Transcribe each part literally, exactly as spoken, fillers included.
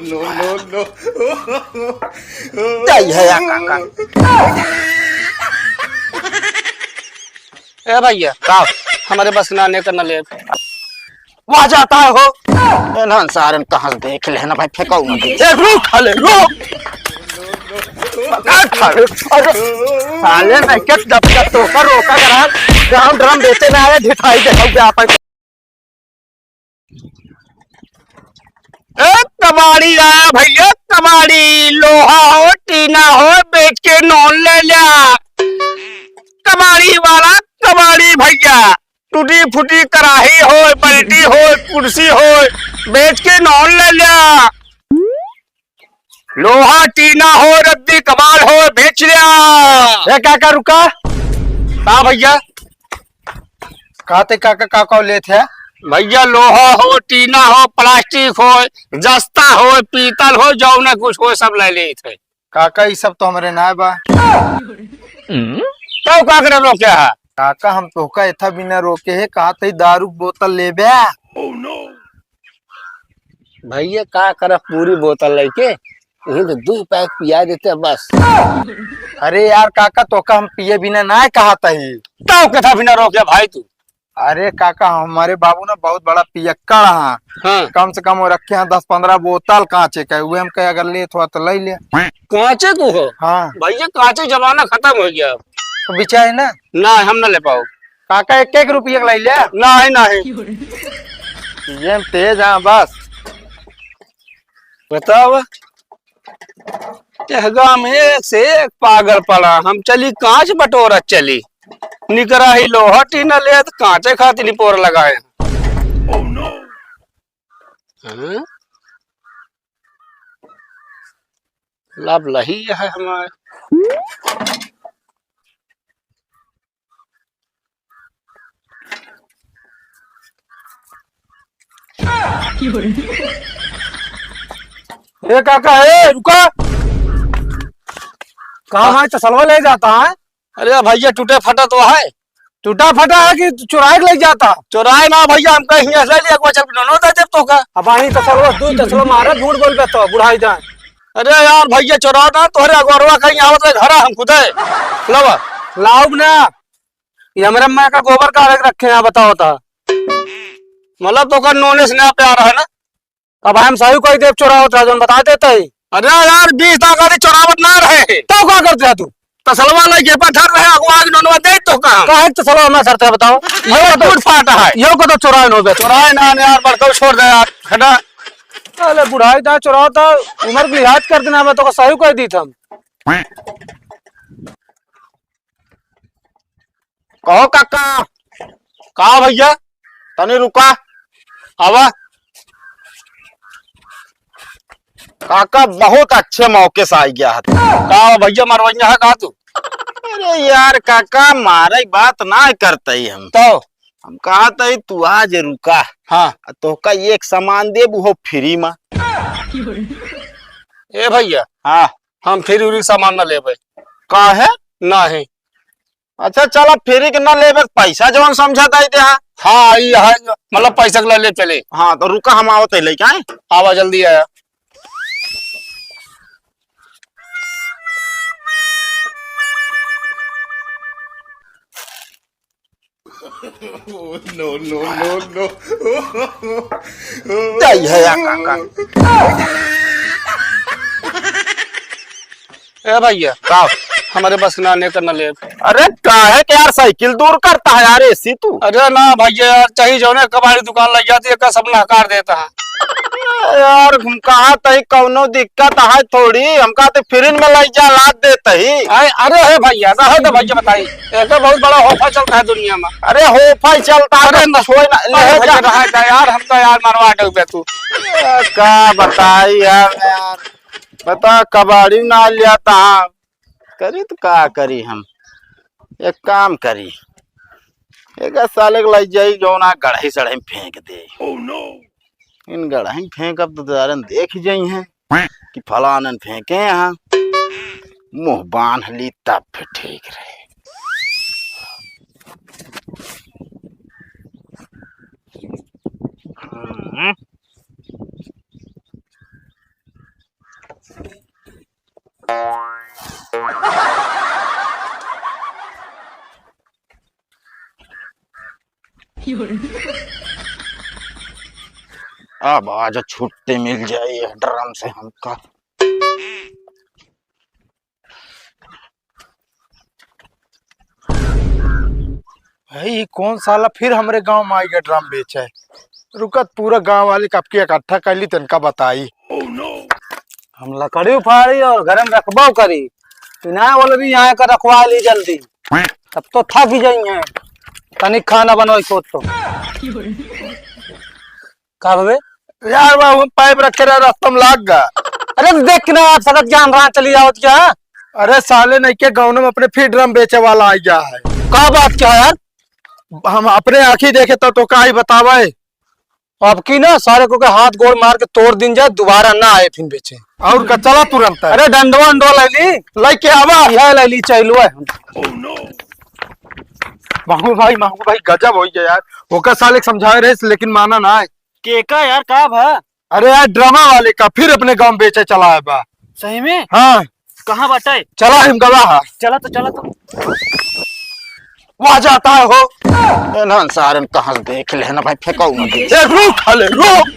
No, no, no। सही है यार काका। ए भैया, का? हमरे बस ना, ने करना ले। वहाँ जाता है हो। ए ना, सारन कहाँ से देख ले ना भाई, फेंको मत। ए, रुक, हले, रुक। पकड़, हले। अरे, साले, मैं क्या दबका तोहका रोका करा? गाँव ड्रम बेचे ना आए, ढिठाई देखो क्या आप। ए, कबाड़ी आया भैया, कबाड़ी, लोहा हो, टीना हो, बेच के नोन ले ल्या। कबाड़ी वाला, कबाड़ी भैया, टूटी फूटी कराही हो, बल्टी हो, कुर्सी हो, बेच के नोन ले ल्या। लोहा टीना हो, रद्दी कबाड़ हो, बेच ल्या। ए काका रुका। का भैया? कहते काका का का लेत है? भैया लोहा हो, टीना हो, प्लास्टिक हो, जस्ता हो, पीतल हो, जौना कुछ हो सब ले लेत है। काका ई सब तो हमरे ना बा। तो का करे रोके है? काका हम तोहका एथा बिना रोके है, कहत ही दारू के बोतल लेबे। भैया का करब पूरी बोतल लेके, यही तो दो पैक पिया देते बस। अरे यार काका, तोका हम पिए बिना ना कहत ही। तो कथा बिना रोके भाई तू। अरे काका, हमरे बाबू ना बहुत बड़ा पियक्कड़ हाँ। हाँ। कम से कम वो रखे हैं दस पन्द्रह बोतल कांचे का, उहे हम कहे अगर लेत हो तो ले ले। कांचे को हो? हाँ। भैया कांचे जमाना खतम हो गया। तो बिचाए ना। ना, हम ना ले पाओ। काका एक एक रुपया के ले ले। नहीं, नहीं। ये तेज हाँ बस। बताओ, यह गाँव में एक से एक पागल पड़ा। हम चली कांच बटोरा चली, निकरा ही लोहा टीना ले तो कांचे खातिर निपोर लगाए। हाँ? लब लही है हमारे। ए काका, ए रुका। कहाँ भाई तसलवा ले जाता है? अरे भैया, टूटे फटा तो है। टूटा फटा है कि चुराए के ले जाता? चुराए ना भैया, हम कहीं हियाँ से ले लिया, कोई चल नोनो दे देब तो का। अब आही तसलवा, दू तसलवा मारा, झूठ बोल बे तो, बुढ़ाई जाए। अरे यार भैया, चुराओ ना, तोहरे अगोरवा कहीं आवत रहे घर, हम खुदे। लवा। लाउब ना, ये हमरे अम्मा का गोबर का अलग रखे हैं, बताओ तो। मतलब तो का नोने से ना प्यार है ना? अब हम सही कोई देव चोरावत रहा, जौन बता देते ही। अरे यार, बीस दागा दी चोरावत ना रहे। तो का करते है तू? तसलवा लगे पर धर रहे, अगवा के नोनवा दे तो कहाँ? काहे तसलवा ना धरते बताओ? ये तो टूट फाट है। यो को तो चोराए नो बे। चोराए ना, ना यार, बड़का छोड़ दे यार, हटा। अरे बुढ़ाई दा चोराओ तो उम्र के लिहाज कर देना, मैं तो सही कोई दी था। कहो काका। का भैया? तनी रुका। आवा। काका बहुत अच्छे मौके से आई गया है। का भैया मरवैया है का तू? अरे यार काका, मारे बात ना करते ही हम। तो? हम कहत ही तू आज रुका। हाँ। आ तोहका एक सामान देब, वो फ्री में। ए भैया। हाँ। हम फ्री उरी सामान ना लेबे। काहे? नाही। अच्छा चला, फ्री के ना लेबे, पैसा जवन समझा दे दे। हाँ, ई है, मतलब पैसा के ले चले। हाँ, तो रुका, हम आवत है लेके आए। आवा, जल्दी आया। No, no, no, no। सही है यार काका। ए भैया, का? हमरे बस ना, ने करना ले। अरे काहे के यार, साइकिल दूर करता है यार, एसी तू। अरे ना भैया यार, चाहे जौने कबाड़ी दुकान लग जाती है, का सब नहकार देता है। यार, हम कहा तही कौनो दिक्कत है थोड़ी, हम कहा ते फ्रिज में लग जा, लाद देते ही। अरे, अरे हे भैया, रहे तो भैया बताई, एक तो बहुत बड़ा होफा चलता है दुनिया में। अरे होफा ही चलता है, अरे तो न-, छोड़ ना, अरे ले भैया, जा। रहे तो यार, हम तो यार मरवा डूबे तू। ए, का बताई यार, यार, बता कबाड़ी ना लिया था, करी तो का करी हम, एक काम करी, एक साले के लग जाई जौना गढ़ई सढ़ई में फेंक दे। इन गढ़ई में फेंकब तो दारन देख जाई हैं कि फलानन फेंके हैं, मुंह बांध ली तब फिर ठीक रहे। हम्म। अब आज छुट्टी मिल जाई ये ड्रम से हमका। भाई, कौन साला फिर हमरे गांव में आइगा ड्रम बेचे? रुकत पूरा गांव वाले कब के इकट्ठा कर ली, तनका बताई। हम लकड़ी उफाड़ी और घर में रखबो करी। तू ना बोले भी यहाँ का रखवा ली जल्दी, तब तो थक ही जाई हैं। तनिक खाना बनवाई खुद तो। का बे? यार, वह हम पाइप रखे रहे, रास्ता में लाग गा। अरे, तो देख के ना, आप सड़क जान रहा, चली जावत क्या? अरे साले, नहीं के गाँव में अपने फिर ड्रम बेचे वाला आ गया है। का बात क्या है यार? हम अपने आँखी देखे तो, तो का ही बतावे। अब की ना, सारे को के हाथ गोड़ मार के तोड़ दिन जाए, दोबारा ना आए फिर बेचे। और का, चला तुरंत। अरे, डंडवा, डंडवा ले ली। लेके आवा। यह ले ली, चलो है। महमूद भाई, महमूद भाई, गजब हो गया यार। ओकर साले के समझाए रहे, लेकिन माना ना है। के का यार, का भा? अरे यार, ड्रामा वाले का फिर अपने गांव बेचे चला है बा। सही में? हाँ। कहाँ बाटे? चला, हम गवा हा। चला तो, चला तो। वहाँ जाता है हो। ए ना, सारन कहाँ से देख ले ना भाई, फेंकाऊ ना दे। ए, रुक, हले, रुक।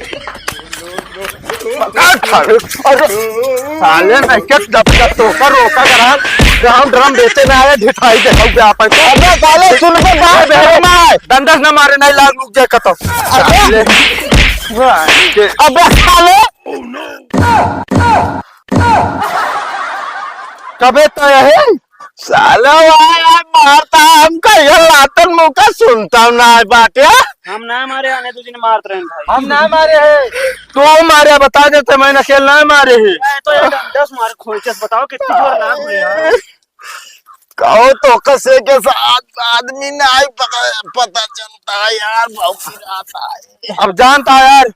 पकड़, हले। अरे, साले, नहीं के दब दब तो कर, रोका करा। ड्रम, ड्रम बेचे ना आए, ढिठाई देखो बे आप। अबे साले, सुन के बात कर। डंडस ना मारे, नहीं लाग लुक जाए कतो। अबे। साले। अबे साले। कबे तो यही साला वाला मारता हमका, ये लातन मुका सुनता ना बाटे। हम ना मारे, आने दो दिन मारत रहे भाई। हम ना मारे है। तू मारे, बता देते, मैंने अकेले ना मारे है। मैं तो यार दस मार खोइचस, बताओ कितनी जोर लाग रही है। कहो तो कसे के साथ आदमी ना आई पता, पता चलता है यार, बहुत ही रात है। अब जानता है यार,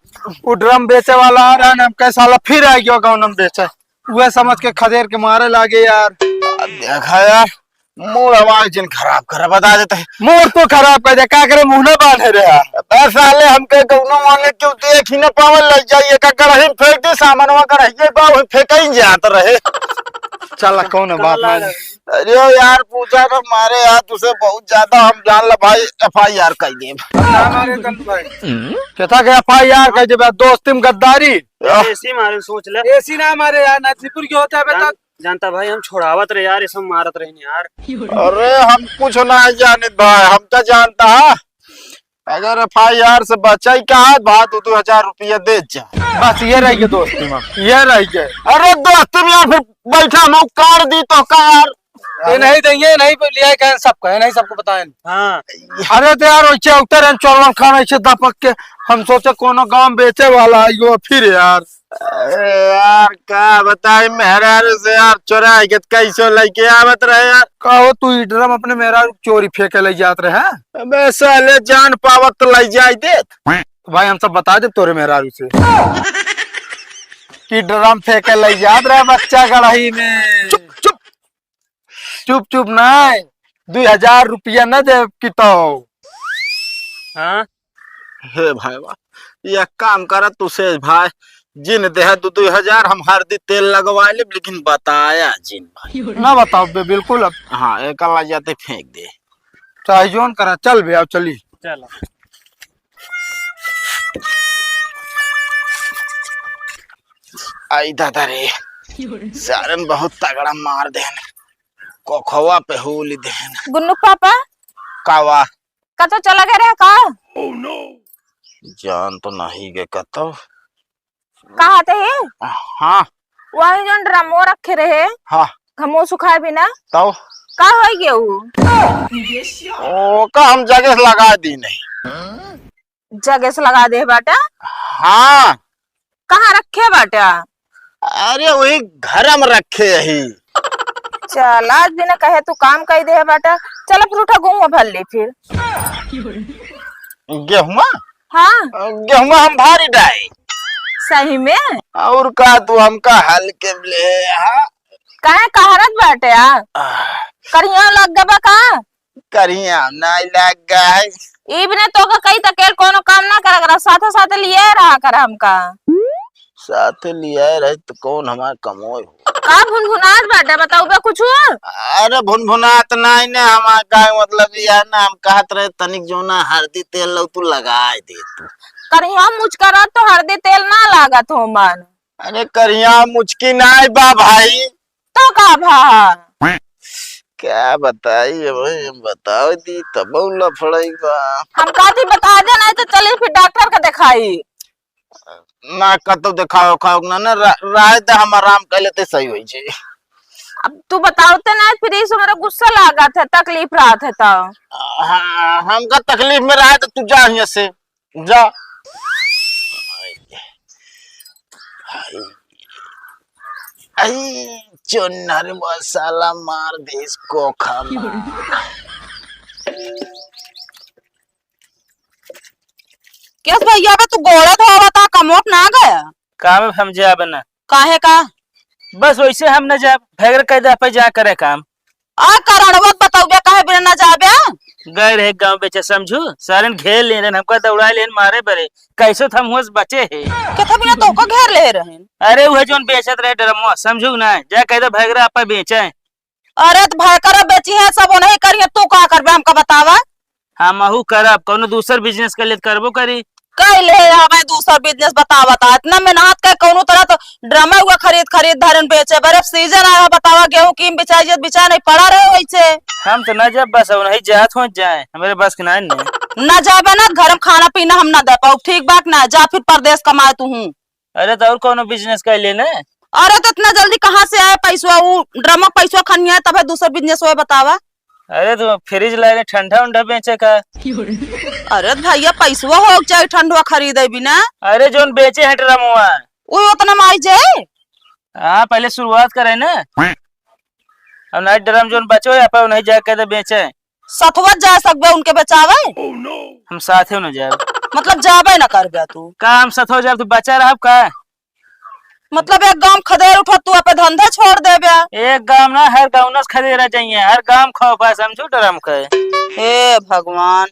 वो ड्रम बेचे वाला आ रहा है ना, हम कैसा वाला फिर आ गया गाँव में बेचे, वह समझ के खदेर के मारे लागे यार। अब देखा यार, मोर आवाज जिन खराब कर बता देते हैं। मोर तो खराब कर दे, का करे, मुंह ना बांधे रहे। बस साले, हमके कौनो मांगे क्यों देख ही ना पावल, लग जाइए का गड़ही में फेंक दे, सामानवा गड़हिए बा, वही फेंकई जात रहे। चला, कौनो बात ना। अरे यार, पूछा ना मारे यार, तुसे बहुत ज्यादा हम जान ला भाई, एफ आई आर कर देब। ना मारे तन भाई। केथा के एफ आई आर कर देबे, दोस्ती में गद्दारी। ए सी मारे, सोच ले। ए सी ना मारे यार, नाजीपुर के होते अबे जान-, तक। जानता भाई, हम छोड़ावत रहे यार, ये सब मारत रहे यार। अरे हम कुछ ना जानित भाई, हम तो जानता है, अगर एफ आई आर से बचाई का है, भाई दो दो हजार रुपया दे जा। बस ये रह गए दोस्ती में, ये रह गए। अरे दोस्ती में यार फिर बैठा हम काट दी तो का यार। ये नहीं देंगे, नहीं लिया कहें सबका, ये नहीं सबको बताएं। हाँ। अरे तो यार, वैसे उतर हैं चौवन खान ऐसे दपक के, हम सोचे कोनो गांव बेचे वाला है यो फिर यार। अरे यार, का बताई, मेहरारू से यार चोराई के कैसे लेके आवत रहे यार। कहो तू ई ड्रम अपने मेहरारू के चोरी फेंके ले जात रहे, हैं? अबे साले, जान पावत तो ले जाई देत। तो भाई, हम सब बता दे तोरे मेहरारू से कि ड्रम फेंके ले जात रहे बच्चा गड़ही में। चुप, चुप। चुप, चुप नाय, दुई हजार रुपया न देब कि तो। हाँ? हे भाई वाह, ये काम करा तू सेज भाई, जिन देह दू दुई हजार, हम हरदी तेल लगवा लेब, लेकिन बताया जिन भाई। ना बताओ बे, बिल्कुल अब। हाँ, एक ला जाते फेंक दे। चाहे जोन करा, चल बे, आओ चली। चल। आई दादा रे, सारन बहुत तगड़ा मार देन, कोखवा पे होली देन। गुन्नू पापा, कावा? कतो चला गए रहे का? जान तो नहीं गए कतो। कहा थे? हाँ। वही जोन ड्रमो रखे रहे। हाँ। घमो सुखाए बिना। तब? का हो गया वो? ओ, का हम जगह से लगा दी नहीं। जगह से लगा दे बाटा? हाँ। कहाँ रखे बाटा? अरे, वही घर में रखे यही। चल, आज बिना कहे तू काम कई दे बाटा। चल, अब उठा, गेहूं भर ले फिर। गेहुआ? हाँ। गेहुआ हम भारी डाई। सही में? और का तू हमका हल्के में ले, हाँ? काहे कहरत बाटे आ? आह। करिया लग गबा का? करिया नाई लग गए। ई बिना तो का कई तकेर कोनो काम ना करा करा, साथे साथे लिए रहा कर हमका। साथे लियाए रहे तो कौन हमार कमोय हो। का भुनभुनात बाटे, बताउबे कुछु? अरे भुनभुनात नाई ने, हमार का मतलब ये है ना, हम कहत रहे तनिक जो ना हरदी तेल लउ तू लगाए दे तू। करिया मुचकरा तो हरदी तेल ना लागत हो मन। अरे करिया मुचकी नाई बा भाई। तो का भा? क्या बताई अब, हम बताओ दी तब लफड़ाई बा। हम का थी बता दे, नहीं तो चली फिर डॉक्टर का दिखाई। ना कतौ देखाओ खाओ ना, ना रा-, राय दे हम आराम कर लेते सही होई जे। अब तू बताओ ते ना फिर इस मेरा गुस्सा लागत है, तकलीफ रहत है तो। हाँ, हमका तकलीफ में रहा तो तू जा हियां से। जा। आई, चुन्नर मसाला मार दे इसको खाना। केस भैया बे, तू गोड़े धोवत आ, कमोक ना गया? काम हम जाब ना। काहे का? बस वैसे हम न जाब, भैगर कह दे पे जा करे काम। आ करणवत बतौबे काहे बिना न जाबे? गए रहे गाँव बेचे समझू, सारन घेर ले रहन, हमका दौड़ा लेन मारे बरे, कैसे तो हम हुआ से बचे है। केथा बिना तोका घेर ले रहन? अरे उहे जोन बेचत रहे ड्रमवा, समझू ना, जा कह दे भैगरा आपा बेचे। अरे तो भैगरा बेची है सब, उन्हीं करिए, तू का करबे हमका बतावा? हमहू करब, कौनो दूसर business कर ले तो करबो करी। कह ले हमें दूसर business बतावत आ, इतना मेहनत कर कौनो तरह तो ड्रमे हुआ खरीद खरीद धरन बेचे। बरे अब season आया है, बतावा गेहूं की बिचाई जत बिचाई नहीं पड़ा रहे वैसे। हम तो ना जब बस अब नहीं जात हो जाए, हमारे बस के ना नहीं। ना जाबे ना, घर में खाना पीना हम ना दे पाऊ, ठीक बात ना, जा फिर परदेस कमाए तू हूँ। अरे तो और कौनो business कर लेने। अरे तो इतना जल्दी कहाँ से आए पैसवा? उ ड्रम पैसवा खनिया तबे दूसर business होए बतावा। अरे तो fridge लाए ठंडा उंडा बेचे का? अरे भैया पैसवा हो चाहे ठंडवा खरीदे बिना। अरे जोन बेचे है ड्रमवा। वो उतना माई जे। हाँ पहले शुरुआत करे ना। अब ना ड्रम जोन बचो है अपन नहीं जाके दे बेचे। सथवत जा सकबे उनके बेचावे? हम साथे न जाब। मतलब जाबे न करबे तू? का हम सथवा जाब तो बचा रहब का? मतलब एक गांव खदेर उठत तू आपे धंधा छोड़ देबे? एक गांव ना, हर गांव नस खदेरा जाइए, हर गांव खौफ है, समझू डरम के। हे भगवान,